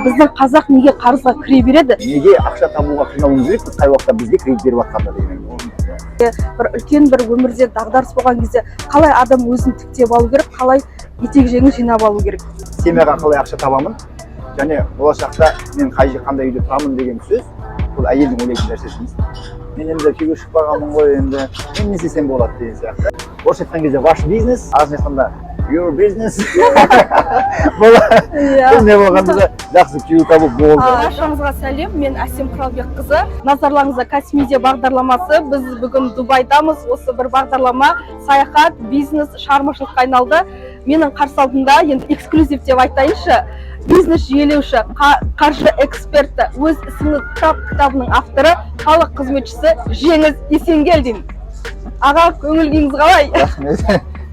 Біздің қазақ неге қарызға кіре береді? Неге ақша табуға қиналуымыз керек біз, қай уақытта бізге кредит беріп жатқанда деген әңгіме. Бір үлкен бір өмірде дағдарыс болған кезде қалай адам өзін тіктеп алу керек, қалай етек жеңін жинап алу керек? Семьяға қалай ақша табамын және болашақта мен қай қандай үйде тұрамын деген сөз, бұл әйелдің ойлайтын нәрсесі емес. Мен енді күйеуге шықпағанмын ғой, енді мен не істесем болады деген сияқты. Орысша айтқан кезде «ваш бизнес», ағылшынша айтқанда «your business». Бұл Иә. бұл не болғанда да жақсы күйеу табу болды. Баршаңызға сәлем, мен Әсем Құралбекқызы. Назарларыңызда Касмедиа бағдарламасы. Біз бүгін Дубайдамыз. Осы бір бағдарлама саяхат, бизнес, шығармашылыққа айналды. Менің қарсы алдымда енді эксклюзив деп айтайыншы, бизнес жүйелеуші, қаржы эксперті, «Өз ісіңді тап» кітабының авторы, халық қызметшісі Жеңіс Есенгелдин. Аға, көңіл күйіңіз қалай? Рахмет.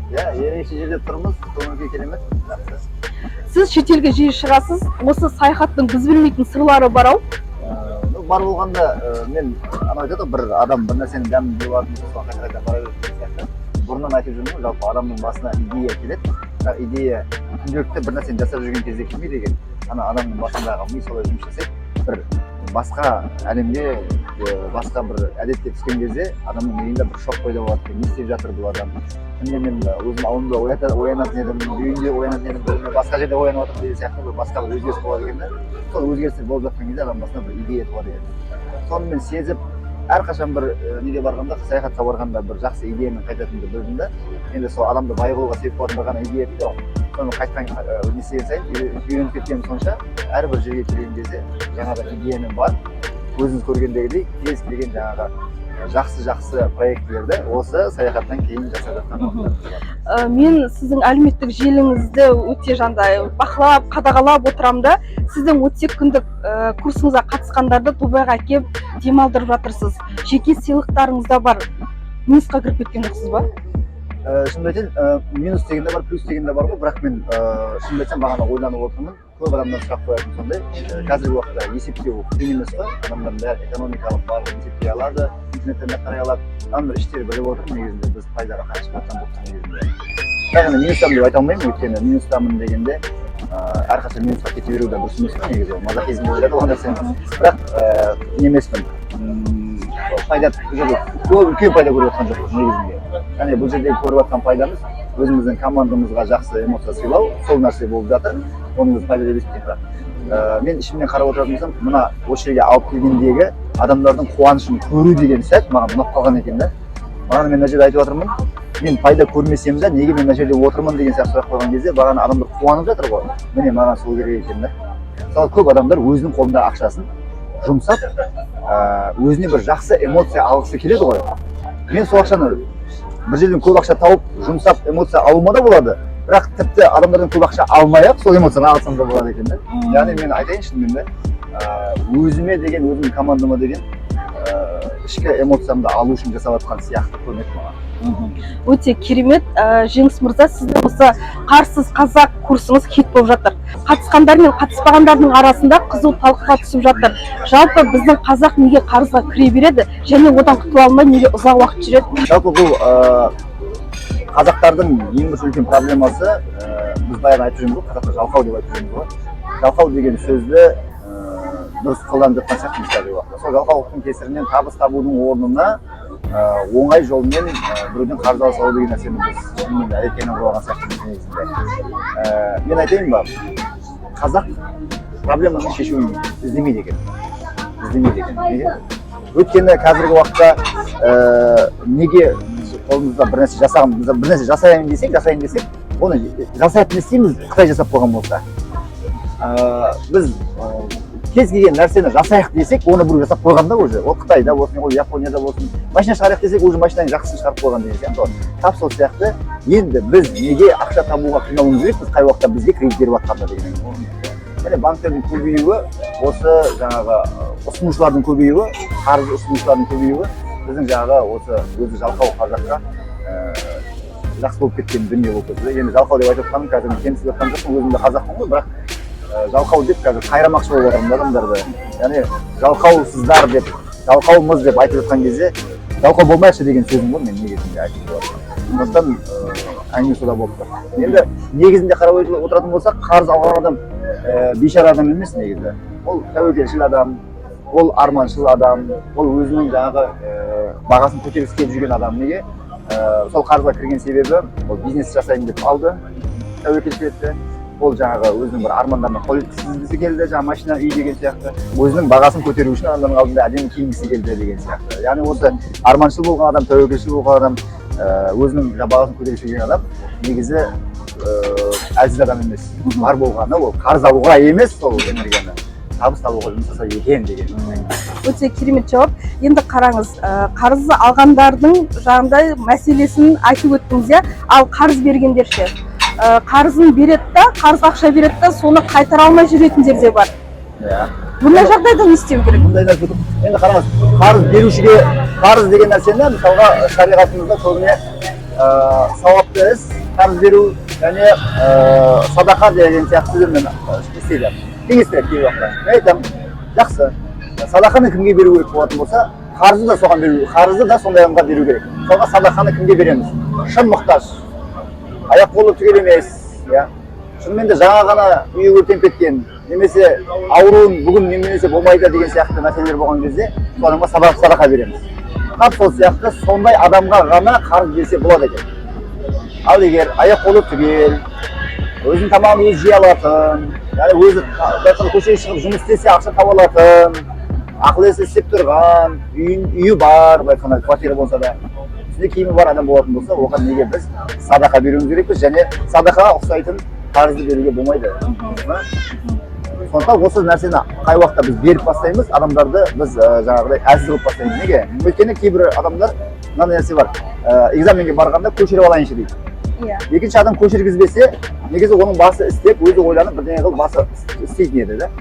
Иә, ерекше жерде тұрмыз, көңіл күй керемет, жақсы. Сіз шетелге жиі шығасыз. Осы саяхаттың біз білмейтін сырлары бар ау. Ну, бар болғанда, мен анау айтады ғой, бір адам бір нәрсенің дәмін біліп алатын болса, соған қайта қайта бара береді деген сияқты. Бұрыннан айтып жүрмін ғой, жалпы адамның басына идея келеді, бірақ идея күнделікті бір нәрсені жасап жүрген кезде келмейді екен. Ана адамның басындағы ми солай жұмыс жасайды. Бір басқа әлемге, басқа бір әдетке түскен кезде адамның миында бір шок пайда болады екен: не істеп жатыр бұл адам? Міне, мен өзім ауылымда оянатын едім, үйімде оянатын едім, бүгін мен басқа жерде оянып жатырмын деген сияқты бір басқа бір өзгеріс болады екен да. Сол өзгерістер болып жатқан кезде адам басына бір идея туады екен. Соны мен сезіп, әрқашан бір неге барғанда, саяхатқа барғанда бір жақсы идеямен қайтатынымды білдім да. Енді сол адамды бай қылуға себеп болатын бір ғана идея дейді ғой. Соны қайтқан, не істеген сайын үйреніп кеткенім сонша, әрбір жерге келген кезде жаңадан идеямен барып, өзіңіз көргендегідей, кез келген жаңағы жақсы жақсы проектілерді осы саяхаттан кейін жасап жатқан уақыттар болады. Мен сіздің әлеуметтік желіңізді өте жаңағыдай бақылап, қадағалап отырамын да. Сіздің 32 күндік курсыңызға қатысқандарды Дубайға әкеліп демалдырып жатырсыз, жеке сыйлықтарыңыз да бар. Минусқа кіріп кеткен жоқсыз ба? Шынымды айтайын, минус деген де бар, плюс деген де бар ғой. Бірақ мен, шынымды айтсам, бағана ойланып отырмын. Көп адамдар сұрақ қоятын сондай. Қазіргі уақытта есептеу қиын емес қой, адамдардың бәрі экономикалық барлығын есептей алады, интернеттен де қарай алады. Адамдар іштері біліп отыр негізінде, біз пайдаға қанша шығып жатқан жоқпыз негізінде. Бірақ енді минустамын деп айта алмаймын, өйткені минустамын дегенде, әрқашан минусқа кете беру де дұрыс емес қой негізі, ол мазохизм деп айтады ол нәрсені. Бірақ не емеспін, пайда бұл жерде көп үлкен пайда көріп жатқан жоқпыз негізінде. Яғни бұл жерде көріп жатқан пайдамыз өзіміздің командамызға жақсы эмоция сыйлау, сол нәрсе болып жатыр. Оны біз пайда деп есептеймін. Бірақ мен ішімнен қарап отыратын болсам, мына осы жерге алып келгендегі адамдардың қуанышын көру деген сәт маған ұнап қалған екен да. Бағана мен мына жерде айтып жатырмын, мен пайда көрмесем де, неге мен мына жерде отырмын деген сияқты сұрақ қойған кезде, бағана адамдар қуанып жатыр ғой, міне, маған сол керек екен да. Мысалы, көп адамдар өзінің қолындағы ақшасын жұмсап, өзіне бір жақсы эмоция алғысы келеді ғой. Мен сол ақшаны бір жерден көп ақша тауып, жұмсап, эмоция алуыма да болады, бірақ тіпті адамдардан көп ақша алмай ақ сол эмоцияны алсам да болады екен да. Яғни мен айтайын, шынымен де, өзіме деген, өзімнің командама деген ішкі эмоциямды алу үшін жасап жатқан сияқты көрінеді маған. Өте керемет. Жеңіс мырза, сіздің осы «Қарызсыз қазақ» курсыңыз хит болып жатыр. Қатысқандар мен қатыспағандардың арасында қызу талқыға түсіп жатыр. Жалпы біздің қазақ неге қарызға кіре береді және одан құтыла алмай неге ұзақ уақыт жүреді? Жалпы бұл қазақтардың ең бір үлкен проблемасы, біз баяғыда айтып жүрміз ғой, қазақтар жалқау деп айтып жүрміз ғой. Жалқау деген сөзді дұрыс қолданып жатқан сияқтымыз қазіргі уақытта. Сол жалқаулықтың кесірінен табыс табудың орнына оңай жолмен біреуден қарыз ала салу деген нәрсені біз шынымен де әдетке айналдырып алған сияқтымыз негізінде. Мен айтайын ба, қазақ проблеманың шешуін іздемейді екен, іздемейді екен. Неге? Өйткені қазіргі уақытта неге біз қолымызда бір нәрсе жасаған, біз бір нәрсе жасайын десек, оны жасайтын не істейміз, қытай жасап қойған болса? Біз кез келген нәрсені жасайық десек, оны біреу жасап қойған да уже. Ол Қытайда болсын, ол Японияда болсын. Машина шығарайық десек, уже машинаның жақсысын шығарып қойған деген сияқты ғой. Тап сол сияқты енді біз неге ақша табуға қиналуымыз керек біз, қай уақытта бізге кредит беріп жатқанда деген әңгіме. Және банктердің көбеюі, осы жаңағы ұсынушылардың көбеюі, қарыз ұсынушылардың көбеюі біздің жаңағы осы өзі жалқау қазаққа жақсы болып кеткен дүние болып кетті. Енді жалқау деп айтып жатқаным, қазір мен кемсітіп жатқан жоқпын, өзім де қазақпын ғой, бірақ жалқау деп қазір қайрамақшы болып жатырмын да адамдарды. Яғни жалқаусыздар деп, жалқаумыз деп айтып жатқан кезде, жалқау болмайықшы деген сөзім ғой мен негізінде айтып жатқан. Сондықтан әңгіме сода болып тұр. Енді негізінде қарап отыратын болсақ, қарыз алған адам бейшара адам емес негізі. Ол тәуекелшіл адам, ол арманшыл адам, ол өзінің жаңағы бағасын көтергісі келіп жүрген адам. Неге? Сол қарызға кірген себебі, ол бизнес жасаймын деп алды, тәуекелшіл етті. Ол жаңағы өзінің бір армандарына қол жеткізгісі келді, жаңағы машина, үй деген сияқты. Өзінің бағасын көтеру үшін адамдардың алдында әдемі киінгісі келді деген сияқты. Яғни осы арманшыл болған адам, тәуекелшіл болған адам, өзінің жаңағы бағасын көтергісі келген адам негізі әлсіз адам емес. Бар болғаны, ол қарыз алуға емес, сол энергияны табыс табуға жұмсаса екен деген. Өте керемет жауап. Енді қараңыз, қарыз алғандардың жаңағыдай мәселесін айтып өттіңіз, иә. Ал қарыз бергендер ше? Қарызын береді да, қарыз ақша береді да, соны қайтара алмай жүретіндер де бар. Бұндай жағдайда не істеу керек? Мұндай нәрсе көп. Енді қараңыз, қарыз берушіге қарыз деген нәрсені, мысалға, шариғатымызда көбіне сауапты іс қарыз беру және садақа деген сияқты сөздермен істейді, теңестіреді кей уақытта. Мен айтамын, жақсы, садақаны кімге беру керек болатын болса, қарызды да соған беру, қарызды да сондай адамға беру керек. Мысалға, садақаны кімге береміз? Шын мұқтаж, аяқ қолы түгел емес, иә, шынымен де жаңа ғана үйі өртеніп кеткен немесе ауруын бүгін немесе болмайды деген сияқты мәселелер болған кезде, сол адамға садақа береміз. Тап сол сияқты сондай адамға ғана қарыз берсе болады екен. Ал егер аяқ қолы түгел, өзінің тамағын өзі жей алатын, яғни өзі, былай айтқанда, көшеге шығып жұмыс істесе, ақша таба алатын, ақыл есі істеп тұрған, үйі бар, былай айтқанда, квартира болса да, үстінде киімі бар адам болатын болса, оған неге біз садақа беруіміз керекпіз? Және садақаға ұқсайтын қарызды беруге болмайды. Ма? Сондықтан осы нәрсені қай уақытта біз беріп бастаймыз, адамдарды біз жаңағыдай әлсіз қылып бастаймыз. Неге? Өйткені кейбір адамдар, мынандай нәрсе бар, экзаменге барғанда көшіріп алайыншы дейді. Екінші адам көшіргізбесе, негізі оның басы істеп, өзі ойланып, бірдеңе қылып, басы істейтін еді да.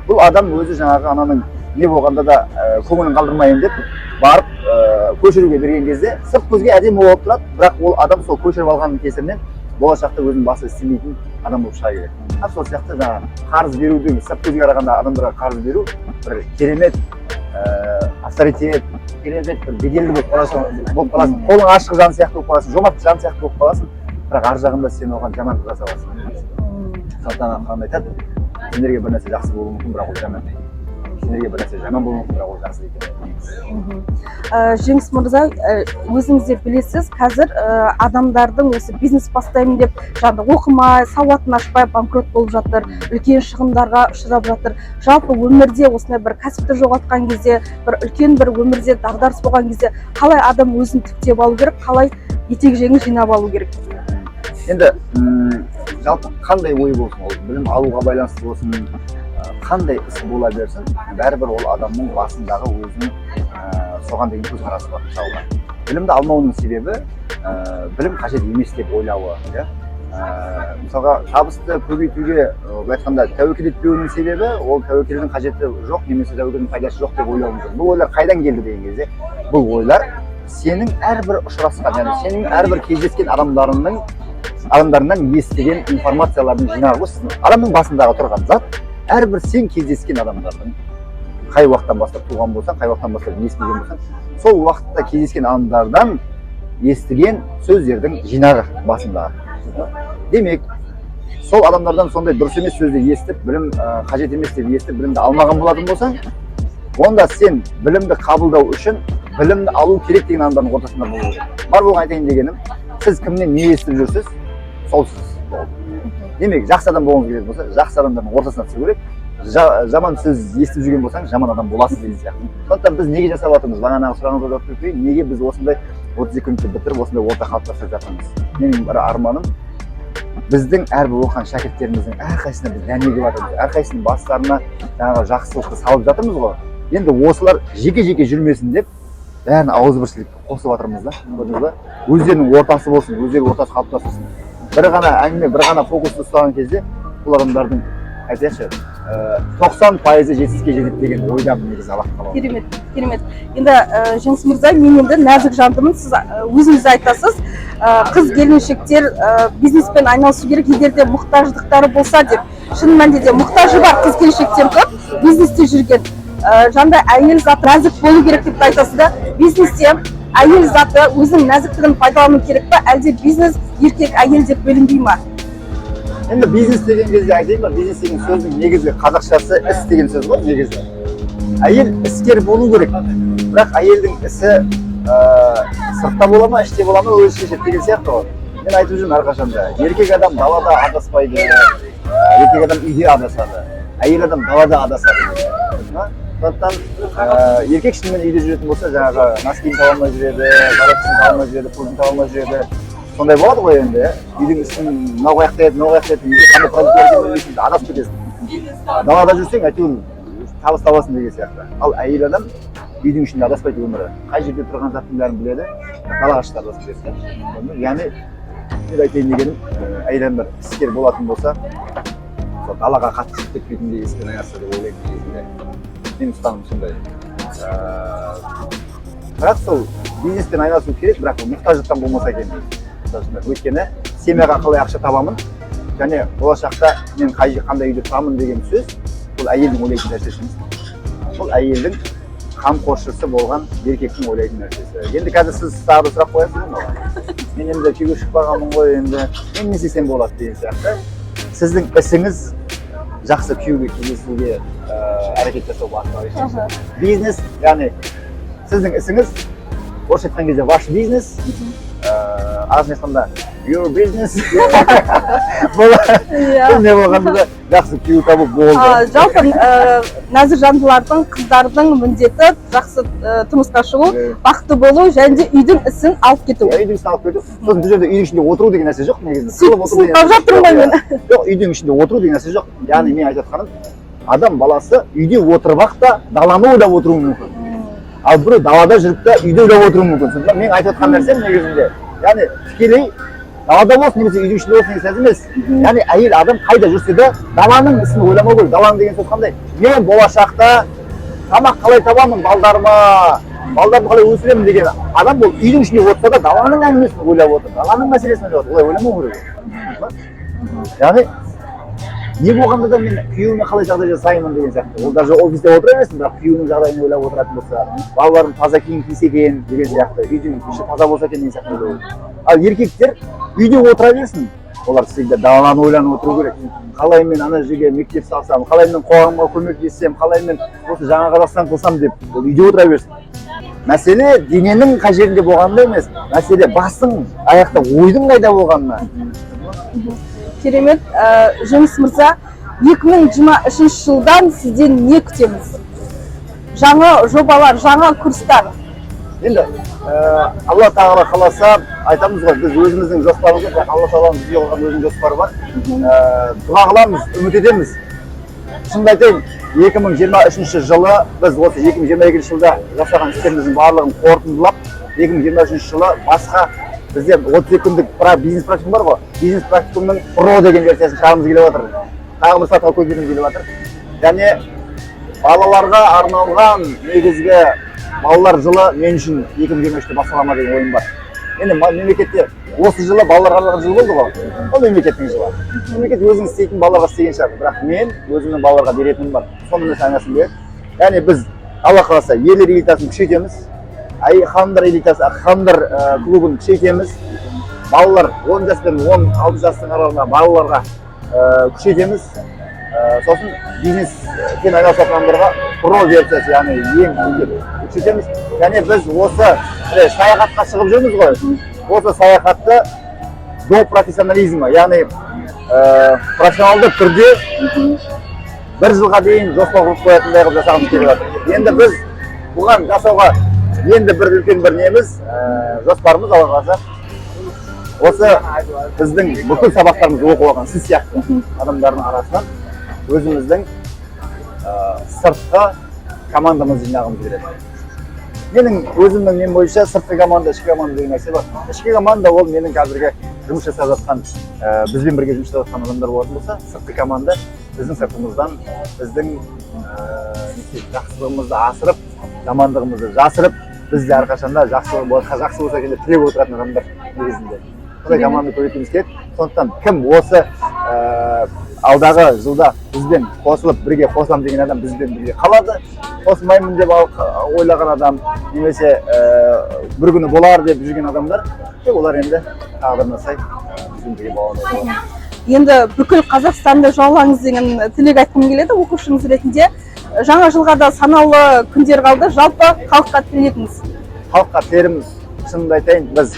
Бұл адам өзі жаңағы ананың не болғанда да көңілін қалдырмайын деп барып, көшіруге берген кезде, сырт көзге әдемі болып тұрады, бірақ ол адам сол көшіріп алғанның кесірінен болашақта өзінің басы істемейтін адам болып шыға келеді. Тап сол сияқты жаңағы қарыз берудің, сырт көзге қарағанда адамдарға қарыз беру бір керемет авторитет, керемет бір беделді болып қаласың, қолың ашық жан сияқты болып қаласың, жомарт жан сияқты болып қаласың, бірақ ар жағында сен оған жамандық жасап аласың. Сондықтан Құран айтады: сендерге бір нәрсе жақсы болуы мүмкін, бірақ ол жаман, сендерге бір нәрсе жаман болуы мүмкін, бірақ ол жақсы екен. Жеңіс мырза, өзіңіз де білесіз, қазір адамдардың осы бизнес бастаймын деп, жаңағыдай оқымай, сауатын ашпай, банкрот болып жатыр, үлкен шығындарға ұшырап жатыр. Жалпы өмірде осындай бір кәсіпті жоғалтқан кезде, бір үлкен бір өмірде дағдарыс болған кезде қалай адам өзін тіктеп алу керек, қалай етек жеңін жинап алу керек? Енді жалпы қандай ой болсын, ол білім алуға байланысты болсын, қандай іс бола берсін, бәрібір ол адамның басындағы өзінің соған деген көзқарасы бар. Мысалға, білімді алмауының себебі білім қажет емес деп ойлауы, иә. Мысалға, табысты көбейтуге, былай айтқанда, тәуекел етпеуінің себебі ол тәуекелдің қажеті жоқ немесе тәуекелдің пайдасы жоқ деп ойлауы мүмкін. Бұл ойлар қайдан келді деген кезде, бұл ойлар сенің әрбір ұшырасқан, яғни сенің әрбір кездескен адамдарынан естіген информациялардың жинағы ғой. Сіздің адамның басындағы тұрған зат әрбір сен кездескен адамдардың, қай уақыттан бастап туған болсаң, қай уақыттан бастап естіген болсаң, сол уақытта кездескен адамдардан естіген сөздердің жинағы басындағы. Демек, сол адамдардан сондай дұрыс емес сөзді естіп, білім қажет емес деп естіп, білімді алмаған болатын болсаң, онда сен білімді қабылдау үшін білімді алу керек деген адамдардың ортасында болу керек. Бар болған айтайын дегенім, сіз кімнен не естіп жүрсіз, сол сіз болды. Демек, жақсы адам болғыңыз келетін болса, жақсы адамдардың ортасына түсу керек. Жаман сөз естіп жүрген болсаң, жаман адам боласыз деген сияқты. Сондықтан біз неге жасап жатырмыз, бағанағы сұрағыңызға жауап беріп кетейін, неге біз осындай 32 күнді бітіріп, осындай орта қалыптастырып жатырмыз? Менің бір арманым, біздің әрбір оқыған шәкірттеріміздің әрқайсысына біз дән егіп жатырмыз, әрқайсысының бастарына жаңағы жақсылықты салып жатырмыз ғой. Енді осылар жеке жеке жүрмесін деп, бәрін ауызбіршілікке қосып жатырмыз да. Көрдіңіз ба, өздерінің ортасы болсын, өздері ортасы қалыптастырсын. Бір ғана әңгіме, бір ғана фокусты ұстаған кезде бұл адамдардың, айтайықшы, 90%-ы жетістікке жетеді деген ойдамын негізі, Аллах қалауы. Керемет, керемет. Енді Жеңіс мырза, мен енді нәзік жандымын, сіз өзіңіз айтасыз, қыз келіншектер бизнеспен айналысу керек, егер де мұқтаждықтары болса деп. Шын мәнінде де мұқтажы бар қыз келіншектер көп бизнесте жүрген. Жаңағыдай әйел заты нәзік болу керек деп те айтасыз да. Бизнесте әйел заты өзінің нәзіктігін пайдалану керек па, әлде бизнес еркек, әйел деп бөлінбей ма? Енді бизнес деген кезде айтайын ба, бизнес деген сөздің негізгі қазақшасы іс деген сөз ғой. Негізі әйел іскер болу керек, бірақ әйелдің ісі сыртта бола ма, іште бола ма, өзі шешеді деген сияқты ғой. Мен айтып жүрмін әрқашанда: еркек адам далада адаспайды, еркек адам үйде адасады, әйел адам далада адасады деген сияқты ма? Сондықтан еркек шынымен үйде жүретін болса, жаңағы носкиін таба алмай жүреді, зарядкасын таба алмай жүреді, пультін таба алмай жүреді, сондай болады ғой енді, иә. Үйдің ісін мынау қаяқта еді, мынау қаяқта еді, үйде қандай продукт бар екенін білмейсің, адасып кетесің. Далада жүрсең, әйтеуір табыс табасың деген сияқты. Ал әйел адам үйдің ішінде адаспайды өмірі, қай жерде тұрған заттың бәрін біледі, бірақ далаға шықса адасып кетеді да. Яғни мен айтайын дегенім, әйел адамдар іскер болатын болса, сол далаға қатты шығып кетпейтіндей іспен айналысса деп ойлаймын. Негізінде менің ұстанымым сондай. Бірақ сол бизнеспен айналысу керек, бірақ ол мұқтаждықтан болмаса екен деймін. Өйткені семьяға қалай ақша табамын және болашақта мен қандай үйде тұрамын деген сөз ол әйелдің ойлайтын нәрсесі емес, ол әйелдің қамқоршысы болған еркектің ойлайтын нәрсесі. Енді қазір сіз тағы да сұрақ қоясыз ғой маған: мен енді күйеуге шықпағанмын ғой, енді мен не істесем болады деген сияқты. Сіздің ісіңіз жақсы күйеуге кездесуге әрекет жасау басқа ешнәрсе. Бизнес, яғни сіздің ісіңіз, орысша айтқан кезде ваш бизнес, ағылшынша айтқанда your business. Бұл бұл не болғанда да жақсы күйеу табу болды. Жалпы нәзік жандылардың, қыздардың міндеті жақсы тұрмысқа шығу, бақытты болу және де үйдің ісін алып кету. Иә, үйдің ісін алып кету. Сосын бұл жерде үйдің ішінде отыру деген нәрсе жоқ негізінде. Сөйтіп Қылып отыру деген түсініп қалып жатырмын ғой мен. Жоқ, үйдің ішінде отыру деген нәрсе жоқ. Яғни мен айтып жатқаным, адам баласы үйде отырып ақ та даланы ойлап отыруы мүмкін, ал біреу далада жүріп та үйде ойлап отыруы мүмкін. Сондықтан мен айтып жатқан нәрсем негізінде, яғни тікелей далада болсын немесе үйдің ішінде болсын деген сөз емес. Яғни әйел адам қайда жүрсе де даланың ісін ойламау керек. Даланың деген сөз қандай? Мен болашақта тамақ қалай табамын балдарыма, балдарымды қалай өсіремін деген адам, ол үйдің ішінде отырса да даланың әңгімесін ойлап отыр, даланың мәселесін ойлап отыр. Олай ойламау керек. Яғни не болғанда да мен күйеуіме қалай жағдай жасаймын деген сияқты. Ол даже офисте отыра берсін, бірақ күйеуінің жағдайын ойлап отыратын болса, балаларым таза киім кисе екен деген сияқты, үйдің іші таза болса екен деген сияқты ойлау керек. Ал еркектер үйде отыра берсін, олар всегда даланы ойланып отыру керек: қалай мен ана жерге мектеп салсам, қалай мен қоғамға көмектессем, қалай мен осы жаңа Қазақстан қылсам деп. Ол үйде отыра берсін. Мәселе дененің қай жерінде болғанында емес, мәселе бастың, аяқта ойдың қайда болғанына. Керемет. Жеңіс мырза, 2023 жылдан сізден не күтеміз? Жаңа жобалар, жаңа курстар? Енді Алла тағала қаласа, айтамыз ғой, біз өзіміздің жоспарымыз бар, бірақ Алла тағаланың бізге қойған өзінің жоспары бар. Дұға қыламыз, үміт етеміз. Шынымды айтайын, 2023 жылы біз осы 2022 жылда жасаған істеріміздің барлығын қорытындылап, 2023 жылы басқа бізде 32 күндік бизнес практикум бар ғой, бизнес практикумның про деген версиясын шығарғымыз келіп жатыр, тағы бір сатыға көтергіміз келіп жатыр. Және балаларға арналған негізгі балалар жылы мен үшін 2023-те бастала ма деген ойым бар. Енді мемлекетте осы жылы балаларға арналған жыл болды ғой, ол мемлекеттің жылы, мемлекет өзінің істейтін балаларға істеген шығар, бірақ мен өзімнің балаларға беретінім бар, сонымен айналысқым келеді. Яғни біз, Алла қаласа, ерлер элитасын күшейтеміз, ханымдар элитасы, ханымдар клубын күшейтеміз, балалар 10 жас пен 16 жастың аралығындағы балаларға күшейтеміз. Сосын бизнеспен айналысатын адамдарға про версиясы, яғни ең үлкен күшейтеміз. Және біз осы міне саяхатқа шығып жүрміз ғой, осы саяхатты до профессионализма, яғни профессионалды түрде бір жылға дейін жоспар құрып қоятындай қылып жасағымыз келіп жатыр. Енді біз бұған жасауға енді бір үлкен бір неміз, жоспарымыз, Алла қаласа, осы біздің бүкіл сабақтарымызды оқып алған сіз сияқты адамдардың арасынан өзіміздің сыртқы командамызды жинағымыз келеді. Менің өзімнің нем бойынша сыртқы команда, ішкі команда деген нәрсе бар. Ішкі команда ол менің қазіргі жұмыс жасап жатқан, бізбен бірге жұмыс жасап жатқан адамдар болатын болса, сыртқы команда біздің сыртымыздан біздің не істейді, жақсылығымызды асырып, жамандығымызды жасырып, бізді әрқашанда жақсы жақсы болса екен деп тілеп отыратын адамдар. Негізінде сондай команда көбейткіміз келеді. Сондықтан кім осы алдағы жылда бізбен қосылып, бірге қосыламын деген адам бізбен бірге қалады. Қосылмаймын деп ойлаған адам немесе бір күні болар деп жүрген адамдар, олар енді тағдырына сай бізбен бірге бола алмай қалады. Енді бүкіл Қазақстанды жаулаңыз деген тілек айтқым келеді оқушыңыз ретінде. Жаңа жылға да санаулы күндер қалды. Жалпы халыққа тілегіңіз? Халыққа тілеріміз, шынымды айтайын, біз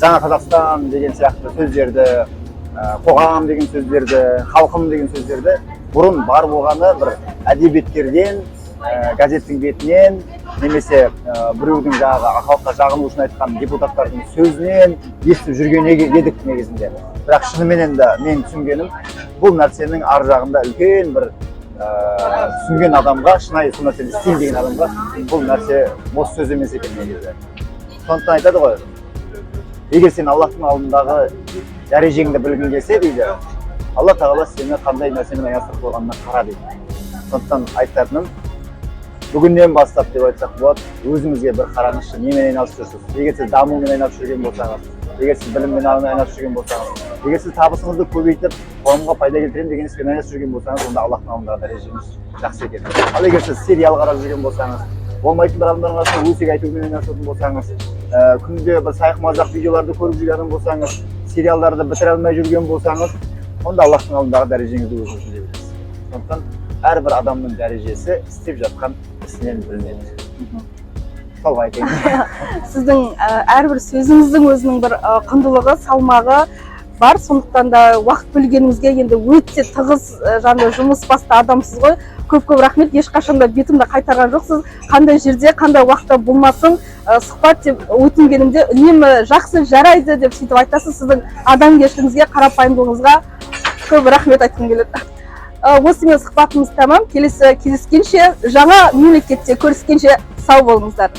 жаңа Қазақстан деген сияқты сөздерді, қоғам деген сөздерді, халқым деген сөздерді бұрын бар болғаны бір әдебиеттерден, газеттің бетінен немесе біреудің жаңағы халыққа жағыну үшін айтқан депутаттардың сөзінен естіп жүрген едік негізінде. Бірақ шыныменен де мен түсінгенім, бұл нәрсенің ар жағында үлкен бір түсінген адамға, шынайы сол нәрсені істеймін деген адамға бұл нәрсе бос сөз емес екен негізі. Сондықтан айтады ғой, егер сен Аллахтың алдындағы дәрежеңді білгің келсе дейді, Алла Тағала сені қандай нәрсемен айналыстырып қойғанына қара дейді. Сондықтан айтатыным, бүгіннен бастап деп айтсақ болады, өзіңізге бір қараңызшы, немен айналысып жүрсіз. Егер сіз дамумен айналысып жүрген болсаңыз, егер сіз біліммен айналысып жүрген болсаңыз, егер сіз табысыңызды көбейтіп, қоғамға пайда келтіремін деген іспен айналысып жүрген болсаңыз, онда Аллахтың алдындағы дәрежеңіз жақсы екен. Ал егер сіз сериал қарап жүрген болсаңыз, болмайтын бір адамдардың арасында өсек айтумен айналысатын болсаңыз, күнде бір сайқымазақ видеоларды көріп жүрген адам болсаңыз, сериалдарды бітіре алмай жүрген болсаңыз, онда Аллахтың алдындағы дәрежеңізді өзіңіз біле бересіз. Сондықтан әрбір адамның дәрежесі істеп жатқан ісінен білінеді. Сол айтайын. Сіздің әрбір сөзіңіздің өзінің бір құндылығы, салмағы бар. Сондықтан да уақыт бөлгеніңізге, енді өте тығыз, жаңағы жұмыс басты адамсыз ғой, көп көп рахмет. Ешқашан да бетімді қайтарған жоқсыз. Қандай жерде, қандай уақытта болмасын, сұхбат деп өтінгенімде үнемі «жақсы, жарайды» деп сөйтіп айтасыз. Сіздің адамгершілігіңізге, қарапайымдылығыңызға көп рахмет айтқым келеді. Осымен сұхбатымыз тәмам. Келесі кездескенше, жаңа мемлекетте көріскенше сау болыңыздар.